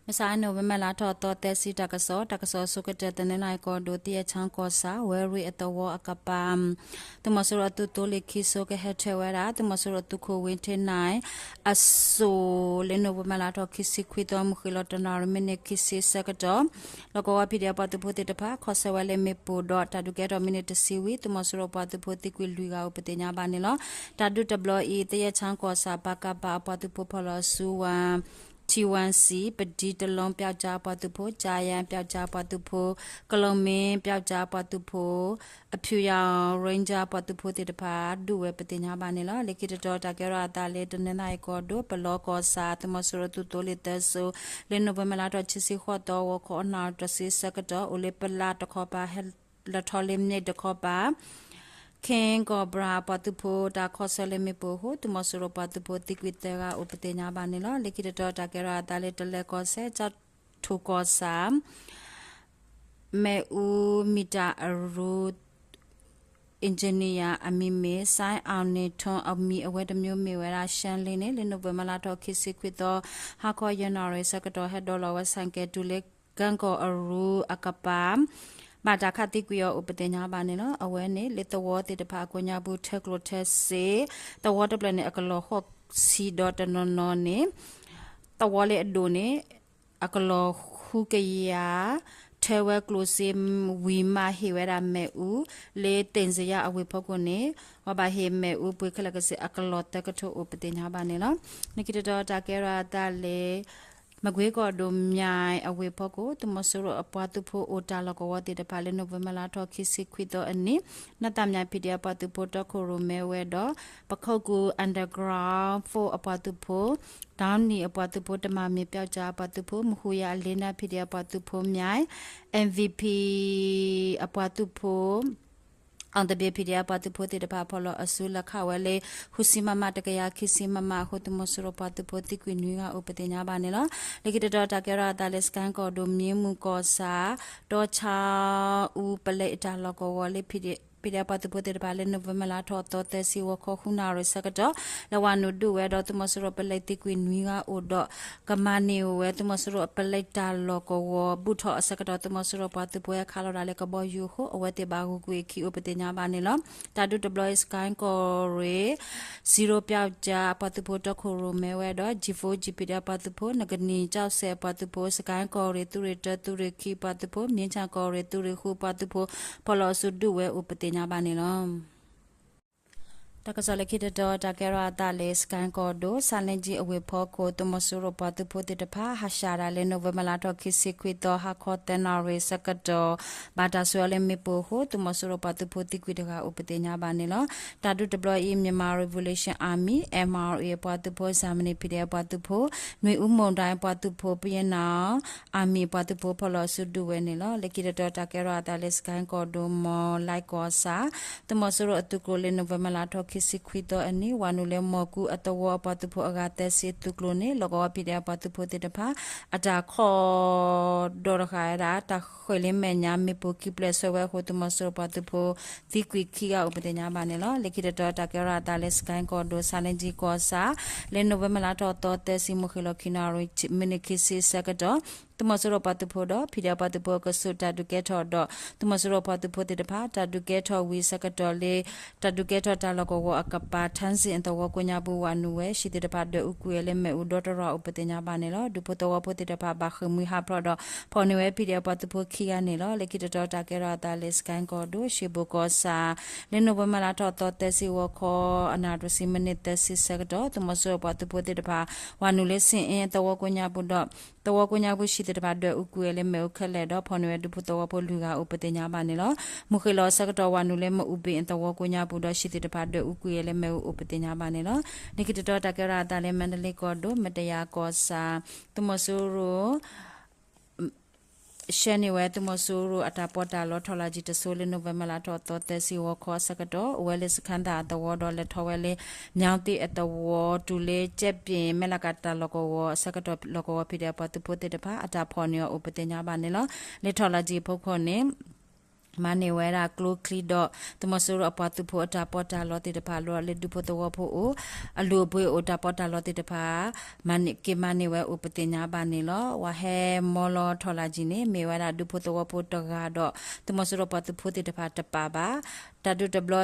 မုၢ်ဆါ November လါထီၣ်သီသၢဆံ တၢ်ကစီၣ်, တၢ်ကစီၣ်အဆိကတၢၢ် တနီသရံၣ်ကီၢ်ဒိၣ် သယဲၣ်ချီကီၢ်ဆၣ် ဝဲရ့ၣ်အသဝီအကပၤ သုးမီၤစိရိၤအသုးသိလ့ၣ်ခံစိကဟဲထၢဝဲဒၣ် သုးမီၤစိရိၤသုးခိၣ်ဝ့ထ့နၢၣ် အစိၣ် လၢ November လါထီၣ်ခံဆံခွံသီ မုၢ်ဃ့ၢ်လီၤတနီသရံၣ် မံးနံးခံဆံဆၢကတီၢ် လီၢ်ကဝီၤ ဖံးဒဲး အပှၤသုးဖိသ့ၣ်တဖၣ် ခီဆၢဝဲလၢမ့ၣ်ပိၢ်ဒီး တၢ်ဒုးကဲထီၣ်မံးနံးတဆံဝံၤ သုးမီၤစိရိၤပှၤသုးဖိသံကွံာ်လွံၢ်ဂၤအိၣ်ပသ့ၣ်ညါဘၣ်န့ၣ်လီၤ. တၢ်ဒုးတဘျီအံၤ သယဲၣ်ချီကီၢ်ဆၣ် ပကဖ အပှၤသုးဖိဖီၣ်လီၤအစုဝဲ ထံဝၣ်စံၣ် ပဒံတလီ ပျောက်ကျား အပှၤသုးဖိ ကၠါယါ ပျောက်ကျား အပှၤသုးဖိ ကလီၤမ့ ပျောက်ကျား အပှၤသုးဖိ အဖြူရောင် Ranger အပှၤသုးဖိသ့ၣ်တဖၣ် ဒုးဝဲပသ့ၣ်ညါဘၣ်န့ၣ်လီၤ. လၢခံတတီၤ တၢ်ကဲထီၣ်အသးလၢ တနီသရံၣ်ကီၢ်ဒိၣ် ပလီကီၢ်ဆၣ် သုးမီၤစိရိၤသုးသိလ့ၣ်သၢစိ လၢ November လါထီၣ်ခံဆံဃိးသီ ဂီၤခီအနၣ်ရံၣ်တဆံဆၢကတီၢ် အိၣ်လၢပလးတခီပၤ ဟဲလီၤထီၣ်လၢမ့ၣ်တခီပၤ ခ့ကီၢ်ဘြၣ် အပှၤသုးဖိတၢ်ခီဆၢလၢမ့ၣ်ပိၢ်အဃိ သုးမီၤစိရိၤပှၤသုးဖိသံကွံာ်သၢဂၤအိၣ်ပသ့ၣ်ညါဘၣ်န့ၣ်လီၤ. လၢခံတတီၤ တၢ်ကဲထီၣ်အသးလၢ တလဲၤကီၢ်စဲၣ် ကၠီၣ်ထိၣ်ကီၢ်ဆၣ် မ့ၣ်အူမံၣ်တၢ်အရူ engineer အမံၤမ့ၢ် စဲၣ်အီၣ်န့ၣ်ထီ အမံၤအဝဲတမံၤမ့ၢ်ဝဲဒၣ် ရှဲလ့န့ၣ် လၢ November လါထီၣ်ခံဆံခွံသီ ဟါခီယဲၢ်နၣ်ရံၣ်ဆၢကတီၢ် ဟဲဒိးလီၤဝဲ ဆိုင်ကယ်တုၤလၢ ကၠီၣ်ထိၣ်ကီၢ်ဆၣ်အရူအကပၤ ဘၣ်တၢ်ခးသံကွံာ်အီၤအိၣ်ပသ့ၣ်ညါဘၣ်န့ၣ်လီၤ. အဝဲန့ၣ် လၢသဝီသ့ၣ်တဖၣ်အကိးညါပူၤ ထၢကျိၣ်ထၢစ့ သဝီတဖျၢၣ်န့ၣ် အကလီၤဃီၣ်ဆံဒီးတနီၤနီၤန့ၣ် သဝီလၢအဒိၣ်န့ၣ် အကလီၤဃုကယၤ ထၢဝဲကျိၣ်စ့ ဝံၤမးဟ့ၣ်ဝဲဒၣ်မ့ၣ်အူ လၢသ့ၣ်စယါအဝ့ၢ်ဖီခိၣ်န့ၣ် အဘၣ်ဟ့ၣ်မ့ၣ်အူပှ့ၤခဲလၢာ်ကစ့ၢ် အကလီၤသၢကထိအိၣ်ပသ့ၣ်ညါဘၣ်န့ၣ်လီၤ. လၢခံတတီၤ တၢ်ကဲထီၣ်အသးလၢ မကွ့ကီၢ်ဒိၣ် မၠဲၣ်အဝ့ၢ်ဖီခိၣ် သုးမီၤစိရိၤအပှၤသုးဖိအိၣ်တၢ်လီၢ်ကဝီၤသ့ၣ်တဖၣ်လၢ November လါထီၣ်ခံဆံခွံသီအနံၤ နီၢ်သးမၠၣ် ဖံးဒဲး အပှၤသုးဖိတီခိၣ်ရိၣ်မဲဝဲဒီး ပခိၣ်ကူၣ် underground force အပှၤသုးဖိ ဒီနံၣ်အပှၤသုးဖိ တမၤမ့ၢ် ပျောက်ကျား အပှၤသုးဖိ မဟူယၤ အလ့နါ ဖံးဒဲး အပှၤသုးဖိ မၠဲၣ် MVP အပှၤသုးဖိ အောင်သပြေ ဖံးဒဲး အပှၤသုးဖိသ့ၣ်တဖၣ် ဖီၣ်လီၤအစုလီၤခးဝဲလၢ ဃုဆံ မမ တကယၤခံဆံ မမ အဃိ သုးမီၤစိရိၤပှၤသုးဖိသံကွံာ်နွံဂၤအိၣ်ပသ့ၣ်ညါဘၣ်န့ၣ်လီၤ. လၢခံတတီၤ တၢ်ကဲထီၣ်အသးလၢ စကဲၣ်ကီၢ်ဒိၣ် မ့ၢ်မုၢ်ကီၢ်ဆၣ် တီဆါအူ ပလဲအတၢ်လီၢ်ကဝီၤလၢ ဖံးဒဲး အပှၤသုးဖိသ့ၣ်တဖၣ်လၢ November လါထီၣ်သီသၢဆံ ဂီၤခီဃုနၣ်ရံၣ်ဆၢကတီၢ် လဲၤဝၤနုာ်ဒုးဝဲဒီး သုးမီၤစိရိၤပလဲသံကွံာ်နွံဂၤအိၣ်ဒီး ကမၤန့ၢ်ဝဲ သုးမီၤစိရိၤအပလဲတၢ်လီၢ်ကဝီၤ ဘူးထီၣ်အဆၢကတီၢ် သုးမီၤစိရိၤပှၤသုးဖိဟဲခးလီၤဒၣ်လၢကဘီယူၤအဃိ အဝဲသ့ၣ်ဘၣ်ဂုာ်ကွံာ်အခံအိၣ်ပသ့ၣ်ညါဘၣ်န့ၣ်လီၤ. တၢ်ဒုးတဘျီအံၤ စကဲၣ်ကီၢ်ရ့ၣ် စံရိပျောက်ကျား အပှၤသုးဖိတီခိၣ်ရိၣ်မဲဝဲဒီး G four G P ဒီးအပှၤသုးဖိ နကနံၣ်ကၠီၣ်စဲၣ်အပှၤသုးဖိ စကဲၣ်ကီၢ်ရ့ၣ်သုးရ့ၣ်တၢသုးရ့ၣ်ခံအပှၤသုးဖိ မ့ၢ်ဆၣ်ကီၢ်ရ့ၣ်သုးရ့ၣ်ဃုအပှၤသုးဖိ ဖီၣ်လီၤအစုဒုးဝဲအိၣ်ပသ့ၣ်ညါဘၣ်န့ၣ်လီၤ. တၢ်ကစီၣ်လၢခံတတီၤ တၢ်ကဲထီၣ်အသးလၢ စကဲၣ်ကီၢ်ဒိၣ် ဆါလ့ကၠံအဝ့ၢ်ဖီခိၣ် သုးမီၤစိရိၤပှၤသုးဖိသ့ၣ်တဖၣ် ဟးဆှဲးဒၣ်လၢ November လါထီၣ်ခံဆံခွံသီ ဟါခီသၢနၣ်ရံၣ်ဆၢကတီၢ် ဘၣ်တၢ်ဆှၢအီၤလၢမ့ၣ်ပိၢ်အဃိ သုးမီၤစိရိၤပှၤသုးဖိသံကွံာ်တဂၤအိၣ်ပသ့ၣ်ညါဘၣ်န့ၣ်လီၤ. တၢ်ဒုးတဘျီအံၤ Myanmar Revolution Army, M R A အပှၤသုးဖိ Germany P D F အပှၤသုးဖိ နွေဦးမုန်တိုင်း အပှၤသုးဖိ ပယဲၢ်နၤ Army အပှၤသုးဖိ ဖီၣ်လီၤအစုဒုးဝဲန့ၣ်လီၤ. လၢခံတတီၤ တၢ်ကဲထီၣ်အသးလၢ စကဲၣ်ကီၢ်ဒိၣ် မီၢ်လဲၣ်ကီၢ်ဆၣ် သုးမီၤစိရိၤအသုးကျိၤလၢ November လါထီၣ်ခံဆံခွံသီအနံၤ ဝၤနုာ်လၢမီၢ်ကူအသဝီအပှၤသုးဖိအဂၤသၢဆံအသုးကျိၤန့ၣ် လီၢ်ကဝီၤ P D F အပှၤသုးဖိသ့ၣ်တဖၣ် အတၢ်ခီၣ်ဒီးတဃာ်ဝဲဒၣ် တၢ်ဃဲၤလၢမဲာ်ညါ မ့ၣ်ပိၢ်ခံဖျၢၣ်ဆှၢဝဲအဃိ သုးမီၤစိရိၤပှၤသုးဖိ သံကွံာ်ခံဂၤအိၣ်ပသ့ၣ်ညါဘၣ်န့ၣ်လီၤ. လၢခံတတီၤ တၢ်ကဲထီၣ်အသးလၢ စကဲၣ်ကီၢ်ဒိၣ် ဆါလ့ကၠံကီၢ်ဆၣ် လၢ November လါထီၣ်သီသၢဆံ မုၢ်ဃ့ၢ်လီၤခံနၣ်ရံၣ် မံးနံးခံဆံဆၢကတီၢ် သုးမီၤစိရိၤပှၤသုးဖိဒီး P D F ပှၤသုးဖိအကဆူး တၢ်ဒုးကဲထီၣ်ဒီး သုးမီၤစိရိၤပှၤသုးဖိသ့ၣ်တဖၣ် တၢ်ဒုးကဲထီၣ်ဝံၤဆၢကတီၢ်လၢ တၢ်ဒုးကဲထီၣ်တၢ်လီၢ်ကဝီၤအကပၤ ထၣ်စ့ၣ်အသဝီကိးညါပူၤ ဝၤနုာ်ဝဲ ဟံၣ်သ့ၣ်တဖၣ်ဒွဲၣ်အူကွံာ်ဝဲလၢမ့ၣ်အူဒီတရၣ်အိၣ်ပသ့ၣ်ညါဘၣ်န့ၣ်လီၤ. ဒူဖိသဝီဖိသ့ၣ်တဖၣ် ဘၣ်ဃ့ၢ်မှံဟးဖျိးဒီး ဖီၣ်န့ၢ်ဝဲ P D F ပှၤသုးဖိခံဂၤန့ၣ်လီၤ. လၢခံတတီၤ တၢ်ကဲထီၣ်အသးလၢ စကဲၣ်ကီၢ်ဒိၣ် ရှ့ဘိၣ်ကီၢ်ဆၣ် လၢ November လါထီၣ်သီသၢဆံ ဂီၤခီ အနၣ်ရံၣ်တဆံ မံးနံးသၢဆံဆၢကတီၢ် သုးမီၤစိရိၤပှၤသုးဖိသ့ၣ်တဖၣ် ဝၤနုာ်လၢ စ့ၣ်အ့ အသဝီကိးညါပူၤဒီး သဝီကိးညါပူၤ ဟံၣ်သ့ၣ်တဖၣ်ဒွဲၣ်အူကွံာ်ဝဲလၢမ့ၣ်အူခဲလၢာ်ဒီး ဖီၣ်န့ၢ်ဝဲဒူဖိသဝီဖိလွံၢ်ဂၤအိၣ်ပသ့ၣ်ညါဘၣ်န့ၣ်လီၤ. မုၢ်ဃ့ၢ်လီၤအဆၢကတီၢ် ဝၤနုာ်လၢမအူဘ့ၣ်အသဝီကိးညါပူၤဒီး ဟံၣ်သ့ၣ်တဖၣ်ဒွဲၣ်အူကွံာ်ဝဲလၢမ့ၣ်အူအိၣ်ပသ့ၣ်ညါဘၣ်န့ၣ်လီၤ. လၢခံတတီၤ တၢ်ကဲထီၣ်အသးလၢ မါဒလ့ကီၢ်ဒိၣ် မတယၤကီၢ်ဆၣ် သုးမီၤစိရိၤ ဆှၢန့ၢ်ဝဲ သုးမီၤစိရိၤအတၢ်ပီးတၢ်လီ ထောက်လှမ်းရေး တစိၤလၢ November လါထီၣ်သီသၢဆံ ဂီၤခီအဆၢကတီၢ် အိၣ်ဝဲလၢ စခန်းသာ အသဝီဒီး လဲၤထီၣ်ဝဲလၢ မြောင်းသစ် အသဝီ တုၤလၢ ကၠဲးပ့ၣ် မဲၢ်လးကးတၢ်လီၢ်ကဝီၤအဆၢကတီၢ် လီၢ်ကဝီၤ P D F ပှၤသုးဖိသ့ၣ်တဖၣ် အတၢ်ဖီၣ်န့ၢ်အီၤအိၣ်ပသ့ၣ်ညါဘၣ်န့ၣ်လီၤ. လၢ ထောက်လှမ်းရေး အဖီခိၣ်န့ၣ် မၤန့ၢ်ဝဲဒၣ်ကျိချံဒီး သုးမီၤစိရိၤအပှၤသုးဖိအတၢ်ပီးတၢ်လီသ့ၣ်တဖၣ် လီၤလၢဒူဖိသဝီဖိအိၣ် အလုၢ်အပှ့ၤအိၣ် တၢ်ပီးတၢ်လီသ့ၣ်တဖၣ် မၤန့ၢ်က့ၤမၤန့ၢ်ဝဲအိၣ်ပသ့ၣ်ညါဘၣ်န့ၣ်လီၤ. ဝၤဟဲမီလီၤထီၣ်လၢ်ကံၤန့ၣ် မ့ၢ်ဝဲဒၣ်ဒူဖိသဝီဖိတဂၤဒီး သုးမီၤစိရိၤပှၤသုးဖိသ့ၣ်တဖၣ်တပာ်ဘၣ်. တၢ်ဒုးတဘျီ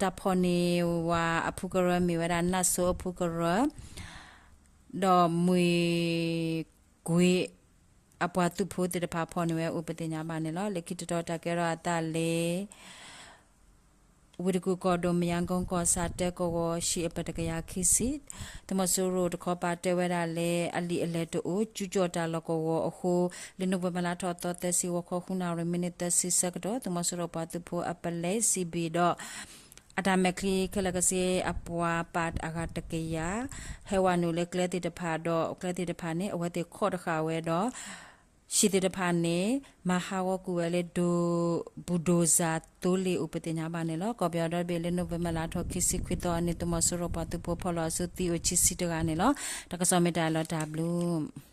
တၢ်ဖီၣ်န့ၢ်ဝဲအဖုကရၢမ့ၢ်ဝဲဒၣ် နၢ်စိအဖုကရၢ ဒီးမှ့ၢ်ကွ့ၤ အပှၤသုးဖိသ့ၣ်တဖၣ်ဖီၣ်န့ၢ်ဝဲအိၣ်ပသ့ၣ်ညါဘၣ်န့ၣ်လီၤ. လၢခံတတီၤတၢ်ကဲထီၣ်အသးလၢ ဝ့ၢ်တကူၣ်ကီၢ်ဒိၣ် မယါကိကီၢ်ဆၣ် တၢကဝီၤ ဟံၣ်အပၢၢ်တကယၤခံဆံ သုးမီၤစိရိၤတခီပၤတဲဝဲဒၣ်လၢ အလံာ်အလဲၢ်တအိၣ် ကၠူကၠီၣ်တၢ်လီၢ်ကဝီၤအဃိ လၢနိၣ်ဝ့ဘၢၣ်လါထီၣ်သီသၢဆံ ဂီၤခီဃုနၣ်ရံၣ် မံးနံးသၢဆံဆၢကတီၢ် သုးမီၤစိရိၤပှၤသုးဖိအပလဲ စံးဘ့ၣ်ဒီး အတၢ်မဲာ်ချံခဲလၢာ်ကစ့အပှၤပာ်အဂၤတကယၤ ဟဲဝဲနုာ်လၢကျဲသ့ၣ်တဖၣ်ဒီး ကျဲသ့ၣ်တဖၣ်န့ၣ် အဝဲသ့ၣ်ခိးတဃာ်ဝဲဒီး ဟံၣ်သ့ၣ်တဖၣ်န့ၣ် မၤဟးဂီၤကွံာ်ဝဲလၢ ဘူၣ်ဒိၣ်စၢ်သိလ့ၣ်အိၣ်ပသ့ၣ်ညါဘၣ်န့ၣ်လီၤ. ကီၢ်ပယီၤဒီတဘ့ၣ်လၢနိၣ်ဝ့ဘၢၣ်လါထီၣ်ခံဆံခွံသီန့ၣ် သုးမီၤစိရိၤပှၤသုးဖိဖီၣ်လီၤအစုသံအိၣ်ခံဆံတဂၤန့ၣ်လီၤ. တၢ်ကစီၣ်မ့ၢ်တၢ်လီၤတၢ်ဘျုး